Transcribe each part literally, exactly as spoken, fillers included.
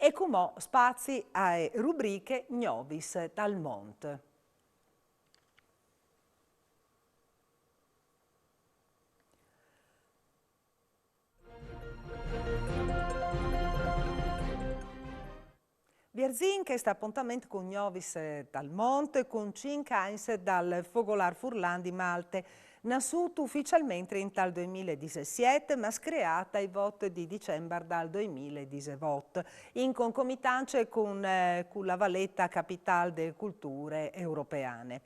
E cumò spazi ae rubriche Gnovis dal Mont. Vierzìn chest apontament cun Gnovis, eh, dal Mont, cun cinc agns dal Fogolâr Furlan di Malte, nassût uficialmentri intal doi mil e disesiet, ma screât ai vot di Dicembar dal doi mil e disevot, in concomitance cun, eh, cu la Valeta capitâl de culture europeane.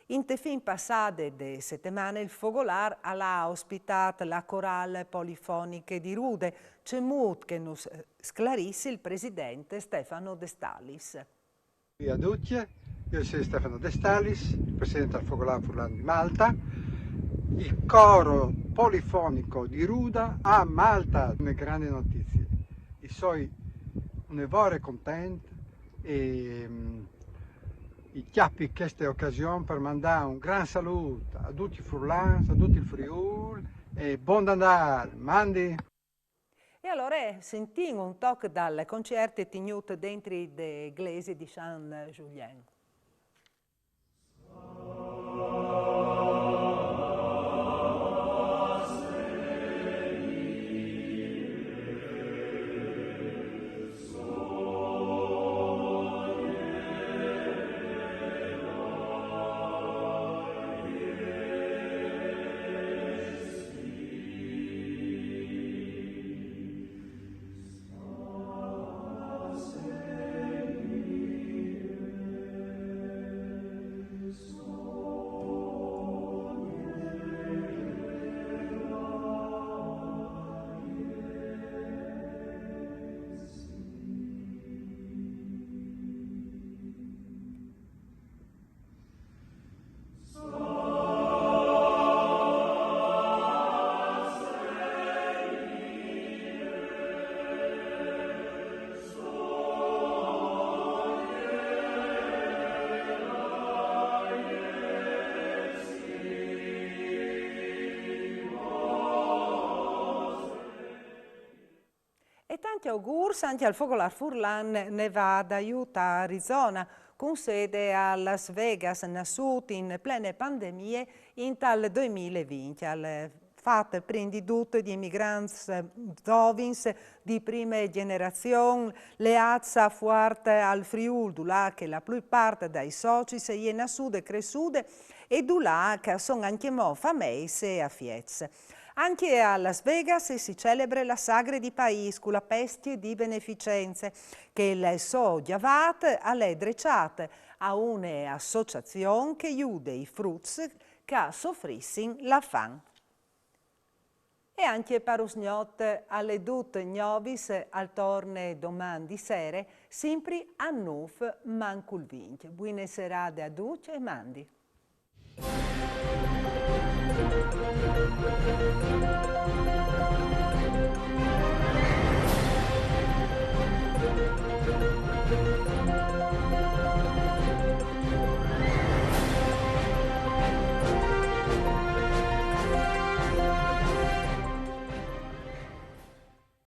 Inte fin passade de setemane il Fogolâr al à ospitât la Corâl Polifoniche di Rude, cemût che nus, eh, sclarìs il president Stefano Destalis. Salût a ducj, jo o soi Stefano Destalis, il president dal Fogolâr Furlan di Malte. Il coro polifonico di Rude a Malte, une grande notizie. O soi une vore content e, mm, o cjapi cheste ocasion par mandâ un grant salût a ducj i furlans, a dut il Friûl e bon Nadâl, mandi! E alore sintìn un toc dal conciert tignût dentri de glesie di San Julien. E tancj augûrs ancje al Fogolâr Furlan Nevada, jù ta Arizona, cun sede a Las Vegas, nassût in plene pandemie intal doi mil e vincj. Al fat prin di dut di emigrants zovins di prime gjenerazion, leâts a fuart al Friûl, dulà che la plui part dai socis e je nassude e cressude e dulà che a son ancjemò fameis e afiets. Ancje a Las Vegas si celebre la sagre di paîs cu la pescje di beneficence, che il so gjavât al è dreçât a une associazion che jude i fruts che a sofrissin la fam. E ancje par usgnot al è dut. Gnovis al torne doman di sere, simpri a nûf mancul vincj. Buine serade a ducj e mandi.